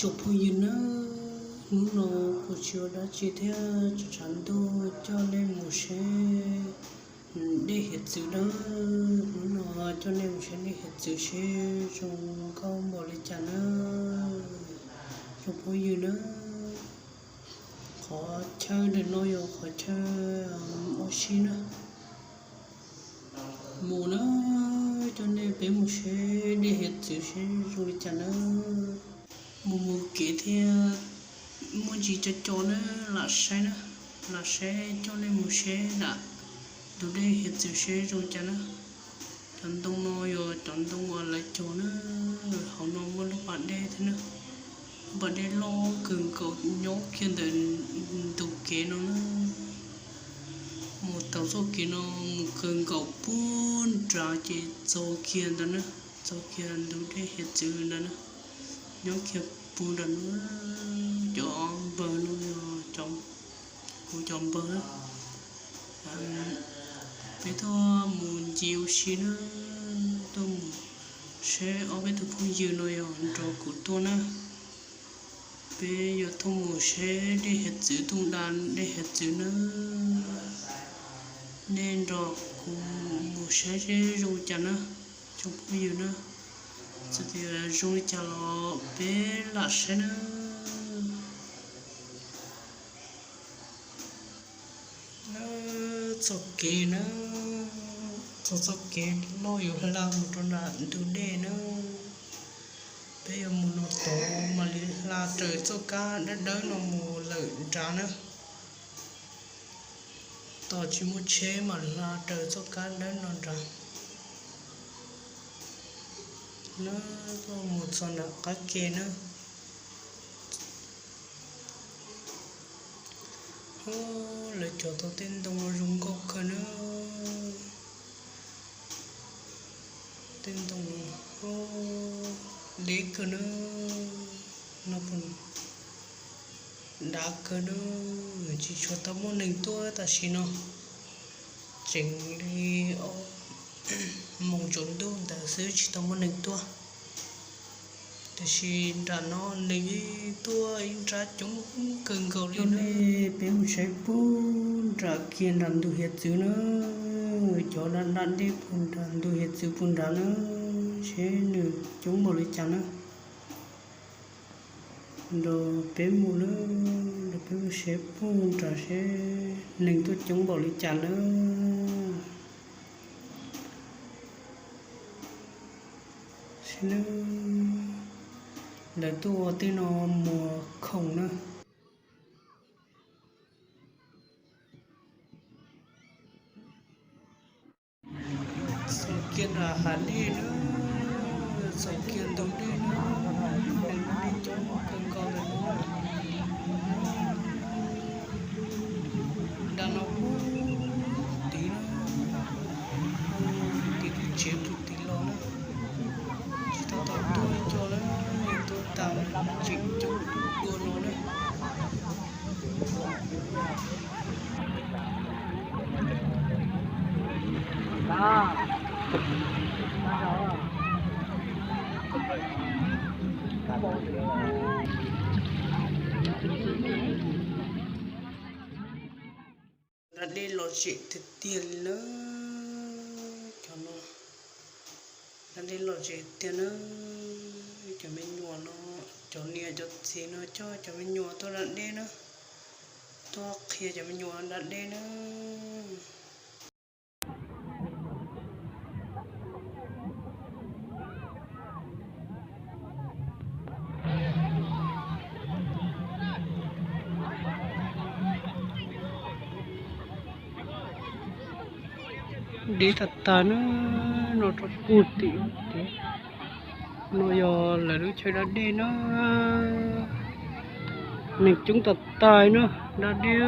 Tsoom phooj ywg nawb, hnub no kuv tsis ua dab tsi thiab tshav ntuj coj nej mus saib dej hiav txwv nawb. Hnub no coj nej mus saib dej hiav txwv seb zoo nkauj npaum li cas nawb. Tsoom phooj ywg nawb, qhov chaw ntawm no yog qhov chaw ua si na. Mus na, coj nej peb mus saib dej hiav txwv seb zoo li cas nawb. Mus mus kev thiab muaj ntsis co co na, lam saib na, lam saib coj nej mus saib nram ntug dej hiav txwv seb zoo li cas na. Cov ntoo no yog cov ntoo uas lawv cog na, hauv no muaj lub pas dej thiab na. Lub pas dej loj kawg nkaus nyob kiag ntawm ntug kev no na. Mus taug txoj kev no mus kawg nkaus puag nrad ces txog kiag ntawd na, txog kiag ntug dej hiav txwv ntawd na. Nyob kiag puag nram no, cov npawg no yog kuv cov npawg na. Peb tuaj mus ncig ua si na, tuaj mus saib ob peb tug phooj ywg no yog nrog kuv tuaj na. Peb yuav tuaj mus saib dej hiav txwv, tuaj da dej hiav txwv na. Nej nrog kuv mus saib seb zoo li cas na, tsoom phooj ywg na. Txawm tias zoo li cas los peb lam saib na. Txoj kev na, txog txoj kev loj yuav hla mus rau nram ntug dej na. Peb yuav mus no tod mam li hla raws txoj kab dawb dawb no mus lawm nrad na. Tos tsis muaj tsheb mam hla raws txoj kab dawb no nrad. Na, tuaj mus txog nram qab ke na. Lawv cog tau tej ntoo zoo nkauj kawg na. Tej ntoo deb kawg na. No dav kawg na, tsis tshua tau muaj neeg tuaj tam sim no. Tseem li moos tsaus ntuj ntawd xwb tsis tau muaj neeg tuaj. Tiam sis nram no neeg yeej tuaj ib nrab coob kawg nkaus li na. Peb mus saib puag nram kiag nram ntug hiav txwv na, cov da da dej puag nram ntug hiav txwv puag nrad na, seb nws coob npaum li cas na. Nrog peb mus na, nrog peb mus saib puag nrad seb neeg tuaj coob npaum li cas na. Lawv tuaj ua tej no muag khoom na. Txog kiag nram hav dej na, txog kiag ntug dej na, neeg coob kawg nkaus lawm na. Nram no puag tid na, tid tus tsev puag tid los na, tsis tau tau tuaj ib co na, tuaj tas tseem coob dua no na. Da dej lom zem tiag tiag li na. Cov no da dej lom zem tiag na. Cov me nyuam no, cov niam cov txiv no coj cov me nyuam tuaj da dej na, tuaj qhia cov me nyuam da dej na. Deb tas tas na, no rau puag tim no yog lawv lub chaw da dej na. Neeg coob tas tas na, da dej.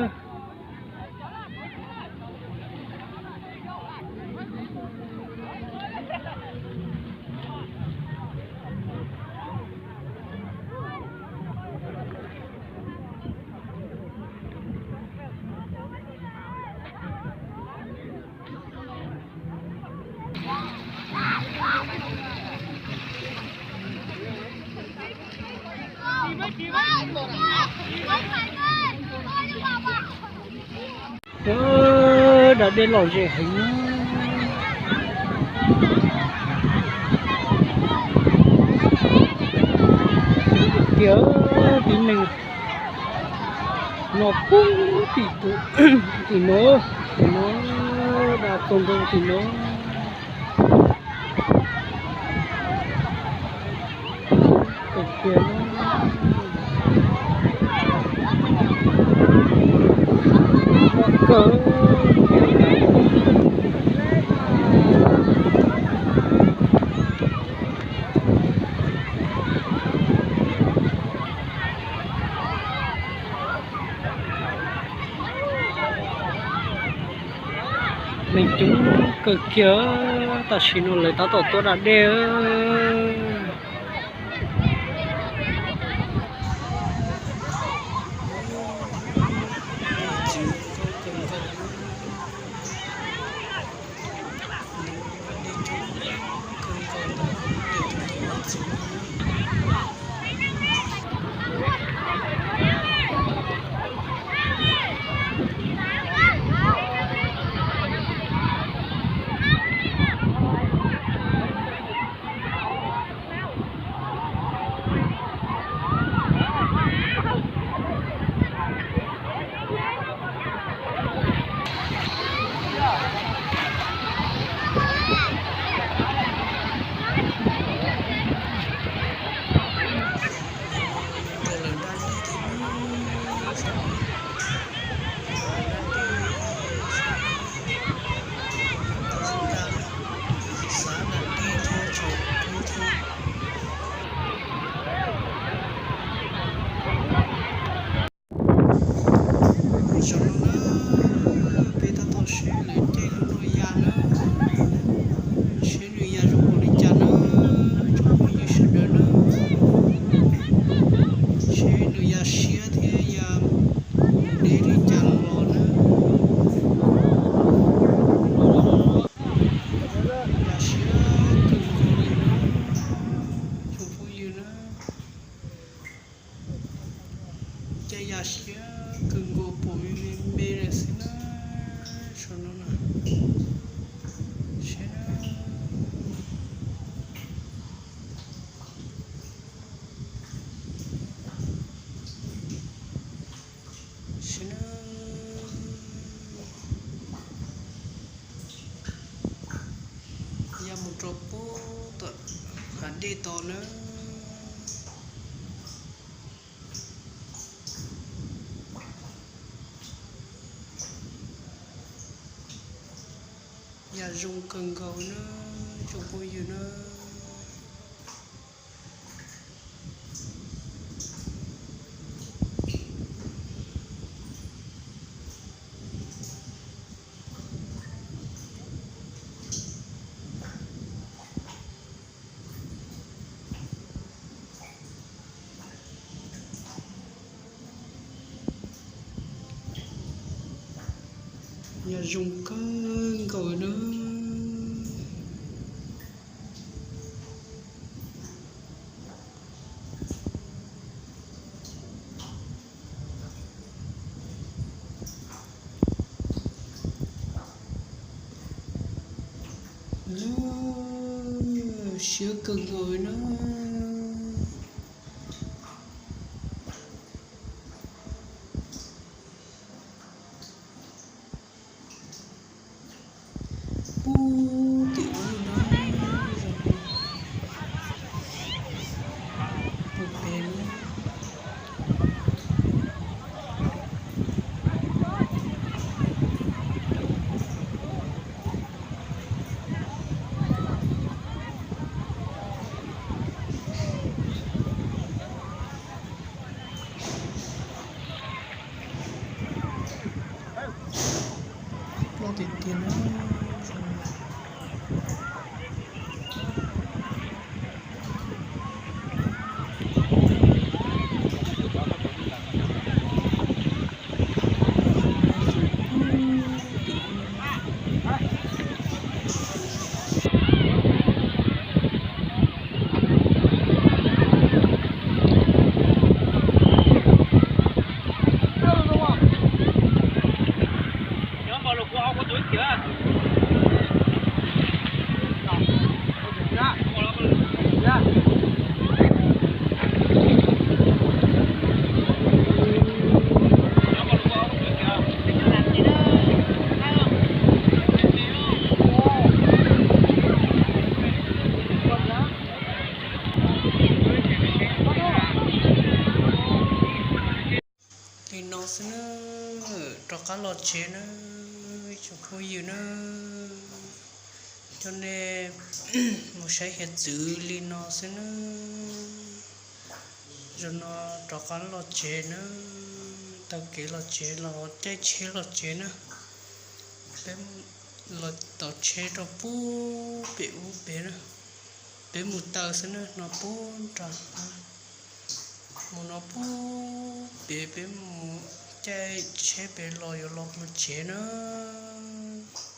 Da dej lom zem heev tiag. Tib neeg no puag tim, tim no, tim no, da txog ntua tim no. Neeg coob kawg kiag, tam sim no lawv tab tom tuaj da dej. Zaum no na, peb tab tom seb lawv caij lub no ya na, seb nws ya zoo npaum li cas na, tsoom phooj ywg sawv daws na, seb nws ya siab thiab ya mus deb li cas los na. Ya siab kawg nkaus li na, tsoom phooj ywg na. Ces ya siab kawg nkaus pom me me lawm xwb na, saum no na. Siab na. Siab na. Ya mus rau pem tom hav dej tod na. Ya zoo kawg nkaus na, tsoom phooj ywg na. Yog zoo kawg nkaus na. Siab kawg nkaus na. Pub tim ub no, pub pem no. Loj tiag tiag na. xwb nawb, rov qab los tsev nawb ib tsoom phooj ywg nawb. Coj nej mus saib hiav txwv li no xwb nawb. Zaum no rov qab los tsev nawb, taug kev los tsev los caij tsheb los tsev nawb. Peb los tom tsheb rau pub pem ub pem na, peb mus taw xwb na, no pub nrad, mus no pub pem, peb mus caij tsheb pem los yuav los mus tsev nawb.